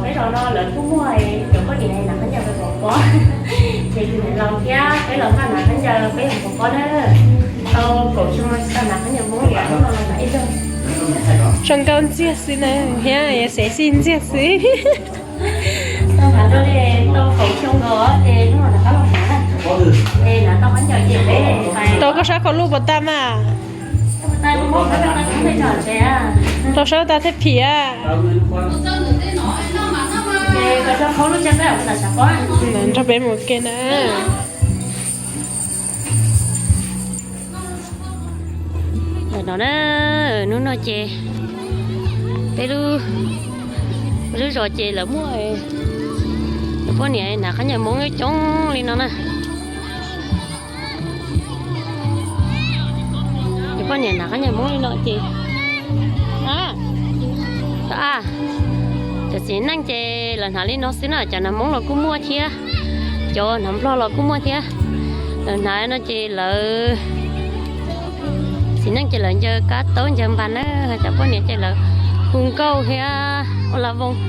Peb zos no lawv kuj muaj cov poj niam hnav khaub ncaws pov pob, ces tus niam laus thiab peb los tau hnav khaub ncaws peb hnav pov pob na. Tau kaum xyoo no tsis tau hnav khaub ncaws Hmoob li, hnub no los hnav ib zaug. Zoo nkauj ntxiag xwb na, thiab xev xij ntxiag xwb. Tau hnav rau li tau kaum xyoo nkaus ces hnub no rov qab los hnav na. Es hnav tau khaub ncaws ces peb tau koj sab khaus lub puas tag mas? Tau sab tas thiaj phim. Nrog peb mus ke na. Ntawm no na, hnub no ces peb lub, lub zos ces lawv muaj cov poj niam hnav khaub ncaws Hmoob coob li no na. Cov poj niam hnav khaub ncaws Hmoob li no ces, a, cov txiv neej ces lawv hnav li no xwb na, cov hnav Hmoob los kuj muaj thiab, cov hnav Nplog los kuj muaj thiab. Lawv hnav no ces lawv, txiv neej ces lawv ncaws kab taub ncaws npas na, cov poj niam ces lawv hu nkauj thiab ua la voos.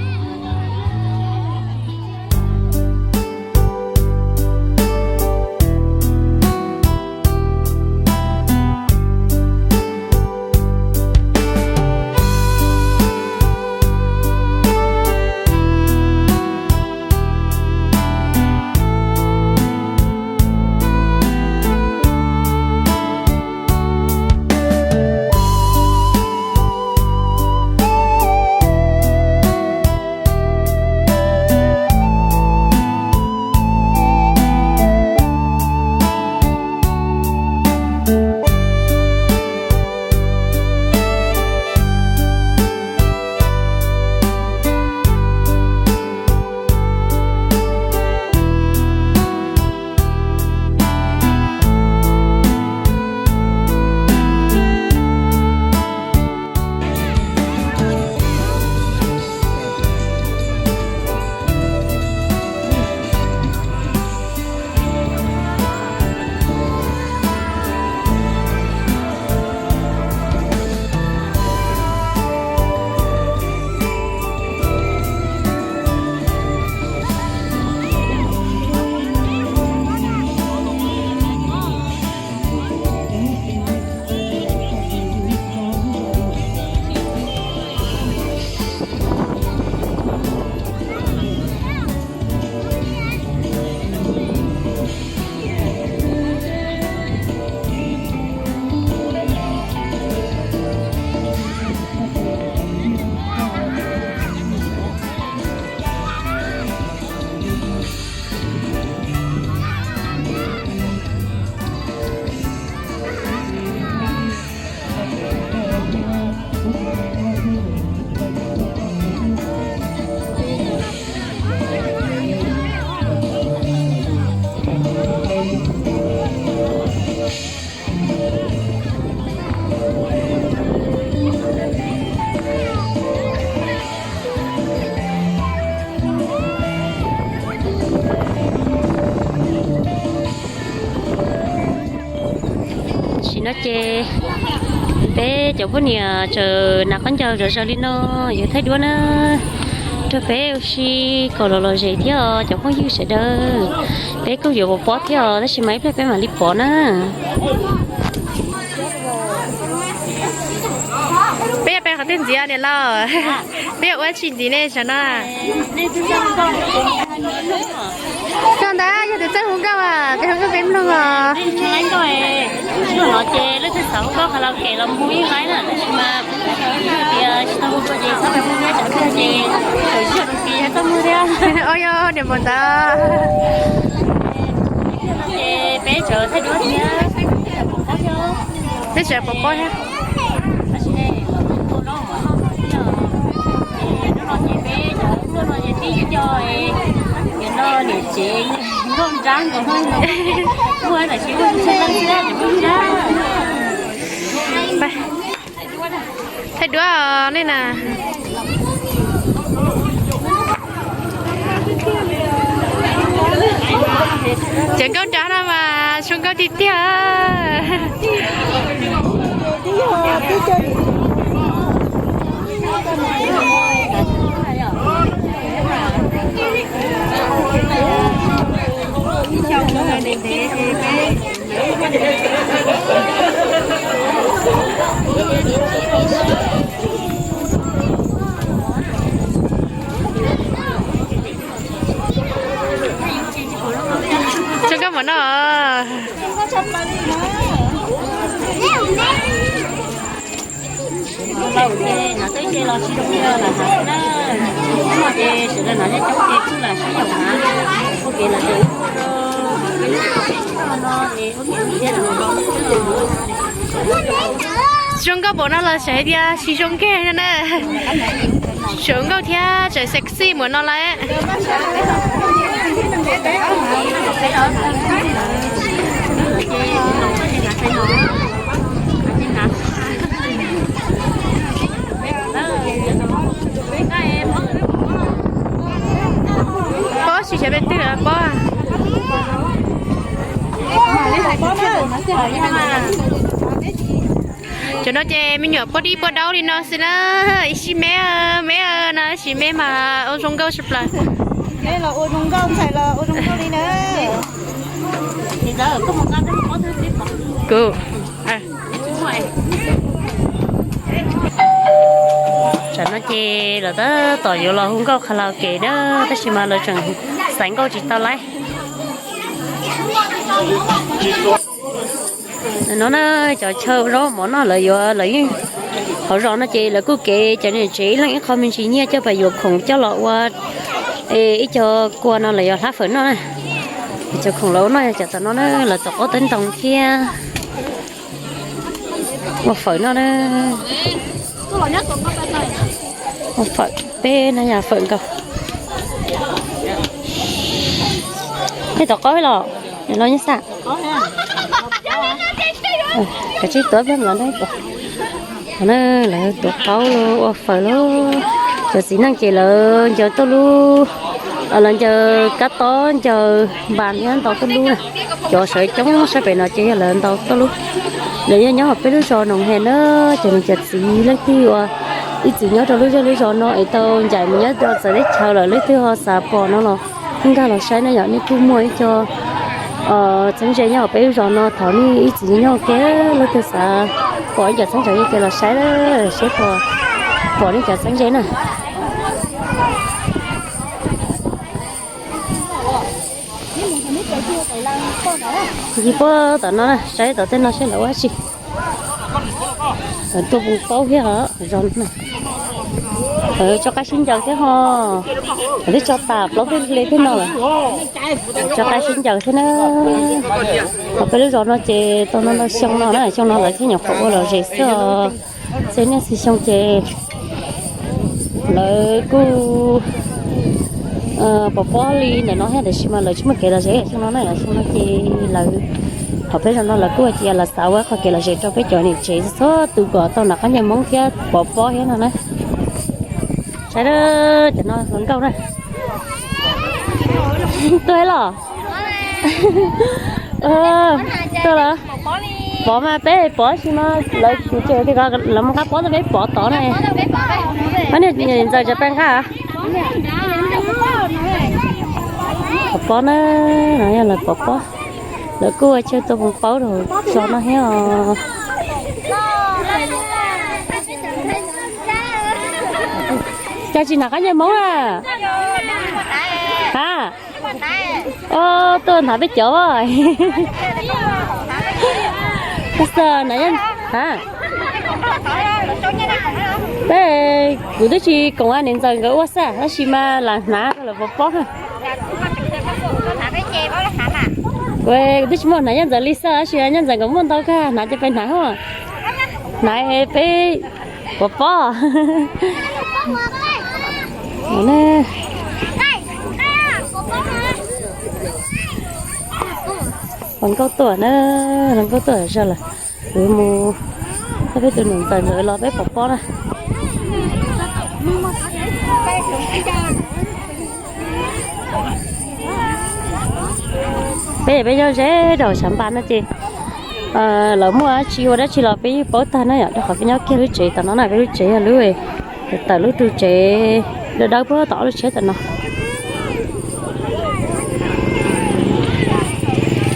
Tam sim no ces peb cov poj niam tseem hnav khaub ncaws zom zaws li no, yuav thaij duab na, rau peb ua si kom los lom zem thiab os cov phooj ywg sawv daws. Peb kuj yuav pov pob thiab os, tab sis mas ib pliag peb mam li pov na. Peb yuav pe qhov twg ntxiv niam laus? Peb yuav ua tsi ntxiv nej sav no? Koj ntag yog tus txawj hu nkauj, peb hu nkauj peb mloog os. Hnub no ces leej twg xav hu nkauj karaoke los hu ib nqaij na, tab sis mas tias tsis tau hu ces txhob hu, hu tsam ntawd ces tawm tsam rau tsis txaj muag thiab. Os, yog niam npaum ntawd. Ces peb tseem thaij duab thiab, peb tseem pov pob thiab. Thaij duab nej na. Cov nkauj nrad no mas zoo nkauj tiag tiag. Zoo nkauj npaum no los sawv tias tsis zoo nkauj na. Zoo nkauj thiab tseem sexy npaum no lawm. Pob tsis xyov peb twg pob. Cov no ces me nyuam puab dib puab daub li no xwb na, ib sij me me no sis me mas ua zoo nkauj tshaj plaws. Kuv Tsam no ces lawv tab tom yuav los hu nkauj karaoke na, tab sis mas lawv tseem xaiv nkauj tsis tau lawm. No na, cov chaw zaub mov no lawv yuav lawv yeej, hauv zos no ces lawv kuj kev cov niam tsev ib leeg ib qho me ntsis nyiaj coj pais yuav khoom coj los ua ib co kua no lawv yuav hlab fawm noj na. Cov khoom lawv ua noj yog cov tom no na, lawv tuav qaub tawb ntoo thiab ua fawm noj na. Ua fawm, peb no yog fawm nkaus. Nej tuav qaub los? No nyob xab. Kav tsij tuav pliag los nrog tuav. Lawv tuav qaub ua fawm lauj. Cov txiv neej ces lawv ncaws tuaj lub, lawv ncaws kab tob ncaws npas thiab ntaus tuaj lub na. Cov sawv coob sab pem no ces yog lawv ntaus tuaj lub. Lawv yog nyob hauv peb lub zos Noom Hem na, cov niam cov txiv leej twg uas ib txwm nyob rau lub zej lub zos no es tau ncaim mus nyob rau txawv teb chaws lawm leej twg ho xav pom no los nkag los saib na yom. Nej kuj muaj ib co txheeb ze nyob hauv peb lub zos no, thaum nej ib txwm nyob ua ke leej twg xav pom ib co txheeb ze ces los saib seb puas pom nej cov txheeb ze na. Ncig puag tom no na, saib tom tej no seb lawv ua dab tsi. Lawv tua pus paub thiab os, zos no. Lawv tso qaib sib ncaws thiab ho. Lawv twb tso tas plaub tug hli tej no lawm. Tso qaib sib ncaws thiab na. Hauv peb lub zos no ces tau ntau ntau xyoo no na, xyoo no lawv thiaj nyuam qhuav ua lom zem xwb os. Txhua niaj txhua xyoo ces lawv kuj pov pob li ntawm no thiab, tiam sis mas lawv tsis muaj kev lom zem xyoo no na. Xyoo no ces lawv, hauv peb zos no lawv kuj hais tias lawv xav ua qhov kev lom zem rau peb cov niam tsev txhua tus kom tau nram qab ncaig Hmoob thiab pov pob thiab no na. Saib cov no hluas nkauj na. Tuaj los? Tuaj los? Pov mas peb pov tsis mas lawv kuv tseem tias lawv mus nqa pob rau peb pov tod na. Niam ntxawm tseem peb nqa. Pov pob na, no yog lawv pov pob. Lawv kuj ua chaw tua pov pob rau zos no thiab os. Cas tsis hnav qab ncaig Hmoob na? Ha? Tuaj hnav peb cov. Peb, kuv twb tsis koom niam ntxawm nkawd ua xwb tab sis mas lam hnav rau lawv pov pob. Kuv twb tsis muaj hnav nyob ntxawm li xwb tab sis nyob ntxawm nkawd muaj ntau kawg, hnav ces peb hnav ho. Hnav peb pov pob. Hluas nkauj tuaj na, hluas nkauj tuaj zog lawm. Kuv mus, peb tus niam ntxawm nkawd los peb pov pob na. Peb, peb nyob ze rau Xav Npas no ces lawv muaj dab tsi ua dab tsi los peb yeej paub tag na yom, rau qhov peb nyob kiag lub tsev tom no na, peb lub tsev yog lub tawm lub ru tsev dawb dawb puag tom ob lub tsheb tom no.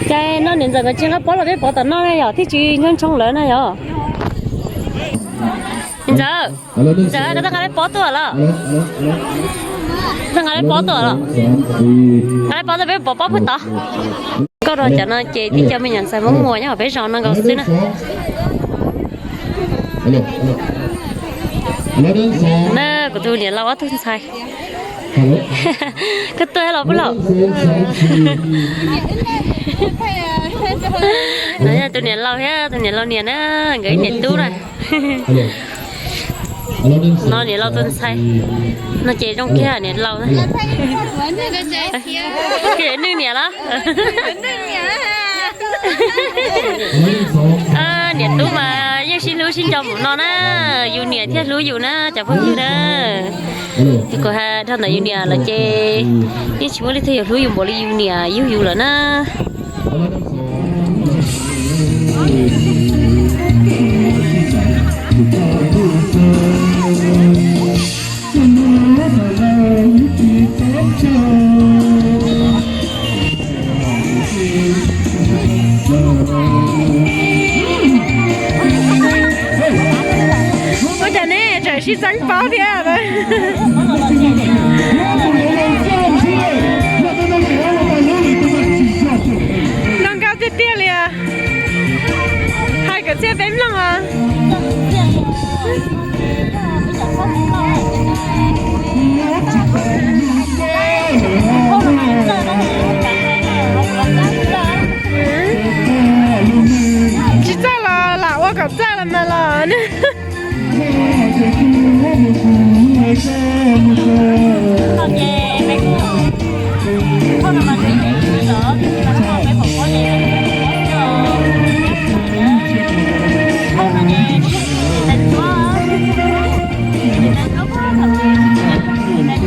Ces no niam ntxawm nkawd tsis nqa pob los peb pov tom no na yom, thiaj tsis nyob ntshoo lawv na yom. Niam ntxawm, niam ntxawm koj twb nqa peb pob tuaj los? Koj twb nqa peb pob tuaj los? Nqa peb pob tuaj peb pov pob puag tod. Nkauj rau cov no ces tib co me nyuam ntxhais Hmoob Muas nyob hauv peb zos no nkaus xwb na. Na, kuv tus niam laus ob tug ntxhais. Koj tuaj los puag los. No yog tus niam laus thiab tus niam laus niam na, nkawd ib niam tub na. No niam laus tus ntxhais, no ces zoo kiag niam laus na. Nws niam los? Niam tub mas yeej sib hlub sib nco mus no na, yus niam thiaj hlub yus na cov phooj ywg na. Yus kom ha dhau ntawm yus niam lawm ces yeej tsis muaj leej twg yuav hlub yus npaum li yus niam yug yus lawm na. Ua cas neb tseem sib txeeb paub thiab? Zoo nkauj tiag tiag li. Hais kom txhiaj peb mloog os. Tsis txawj los lam ua kom txawj los mas los.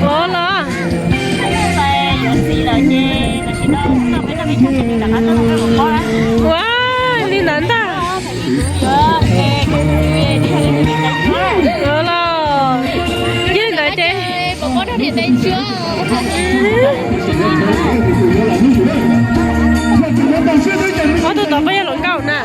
Ua los. Ua li ntawd ntag. Ua los. Yog li ntawd ces ob tug tod puas yog hluas nkauj na?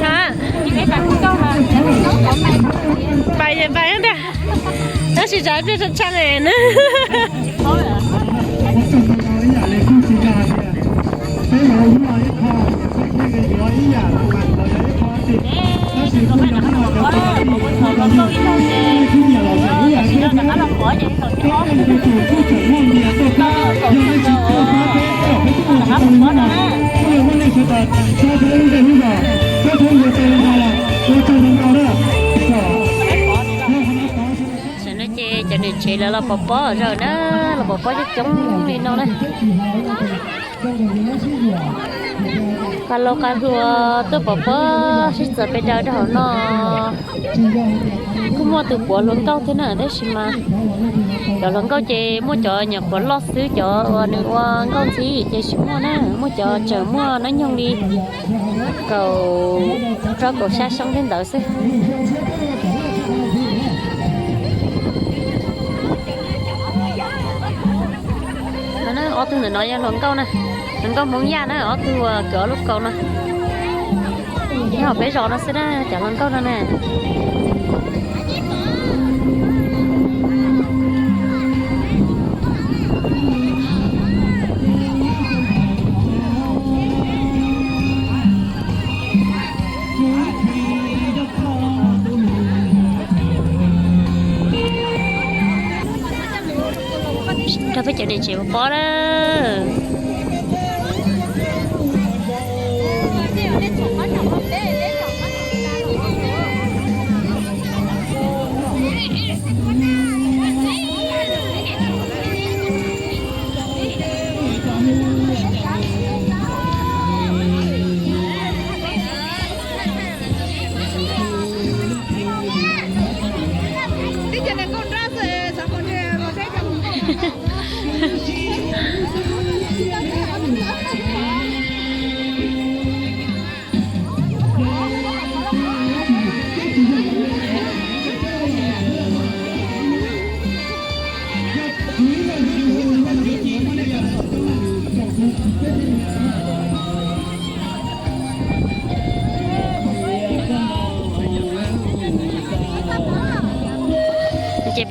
Hả? Pais pais ntag. Tab sis tsam pliag tshee tshee na. Tam no ces cov niam tsev lawv los pov pob zog na, los pov pob coob coob li no na. Qas laus qas hluas tuaj pov pob sib txawv pes daws rau hauv no. Kuj muaj tus puav hluas nkauj thiab na, tab sis mas cov hluas nkauj ces muaj cov nyuam qhuav loj xwb, cov uas nws ua nkauj ntxhib ces tsis muaj na, muaj cov tseem muaj hnub nyoog li kaum rau kaum xya xyoo thiab ntawd xwb. Ob tug ntawm no yog hluas nkauj na, hluas nkauj Hmoob Yaj na, ob tug uas kws ob lub kaus no. Nyob hauv peb zos no xwb na, cov hluas nkauj no na. Rau peb cov niam tsev pov pob na.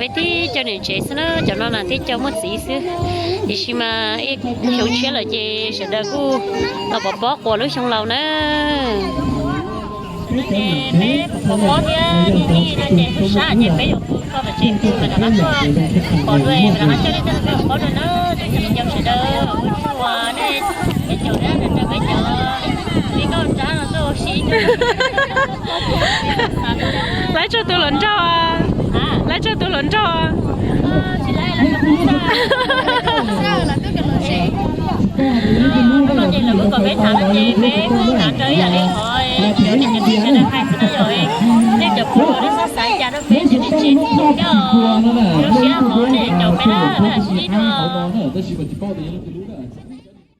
Peb tib co niam tsev xwb na, cov no na tib co muaj txiv xwb. Tiam sis mas ib xyoo tshiab lawm ces sawv daws kuj tau pov pob quas lub xyoo laus na. Peb pov pob thiab, no ces sab ces peb yuav pw koj pov tseg pw mas rov qab tuaj pom dua mas rov qab coj nej tuaj pov pob dua na. Tus cov niam tsev sawv daws, ua tsaug nej, peb cov, peb cov, peb cov tib nkauj nrab no tuaj ua si. Laib tsaug tus hluas nraug, laib tsaug tus hluas nraug. Ces lawv kuj kom peb tham no ces peb kuj tham raws ib yam li qhov cov niam tsev sawv daws hais xwb na yom. Nej cov phooj ywg nej xav xav cas rau peb ces nej tsis coj zoo siab hov nej caum peb na, peb lam sib ntsib dua.